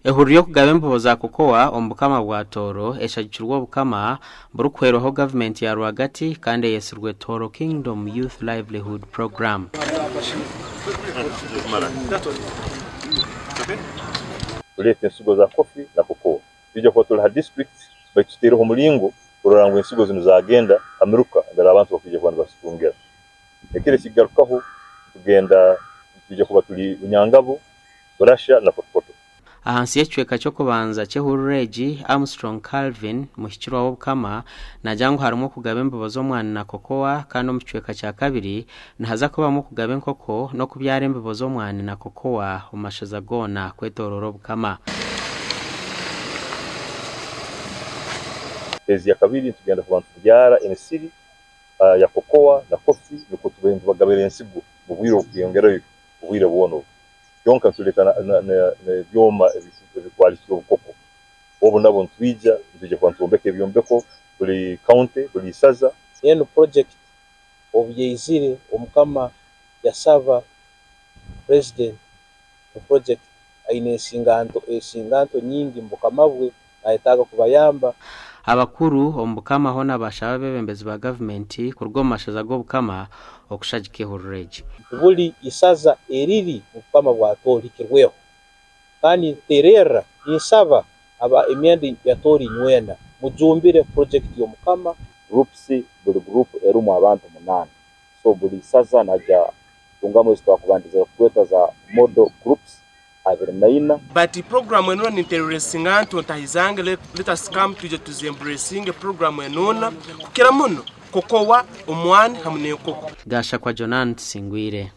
Ehururu y'okugaba embibo za Cocoa omu Bukama bwa Tooro eshagikirwe Obukama burikuhwerwaho gavumenti ya rwagati kandi eyetsirwe Tooro Kingdom Youth Livelihood Program. Kureeta ensigo za coffee na cocoa. Twija kuba turi ha districts baitu tutaireho omuringo kurora ngu ensigo zinu zagenda ha miruka mbere abantu bakwija kuba nibazitungira. Ekiro ekigarukaho nitugenda nitwija kuba turi Bunyangabo, Burasha na Fort Portal. Ahansi y'ekicweka ky'okubanza ky'ehururu egi, Armstrong Calvin, muhikirwa w'Obukama, naagira ngu harimu okugaba embibo z'omwani na cocoa kandi omu kicweka kya kabiri nihaza kubamu okugaba enkoko n'okubyara embibo z'omwani na cocoa omu mashaza goona kwetooroora Obukama. Phase ya kabiri nitugenda kuba nitubyara emisiri ya cocoa na coffee nikwo tube nitubagabira ensigo omu bwire obukweyongerayo obwire bwona obu. Kyonka nitureeta n'ebyoma ebikwarikya obukoko. Obu nabwo nitwija, nitwija kuba nitwombeka ebyombeko buri county, buri isaza. Enu project obu yaizire Omukama yasaba President ngu project aine ensinganto ensinganto nyingi mubukama bwe nayetaaga kubayamba. Abakuru omu Bukama hoona baashaba abeebembezi ba gavumenti kuruga omu mashaza g'Obukama okushagika ehururu egi. Buri isaza eriri mu Bukama bwa Tooro rihikirweho, kandi ntererra ninsaba aba emyenda ya Tooro inywena mujumbire purojekiti y'Omukama. Groups, buri group erimu abantu munaana so buri isaza naija kutungamu ezi twakubandize kweta za model groups 24. But program enuna nintereresinga nto ntahi zange let us come twije tuzi embracinge program enuna kukira muno cocoa, omwani hamu n'enkoko. Gashakwa Jonan Tusingwire.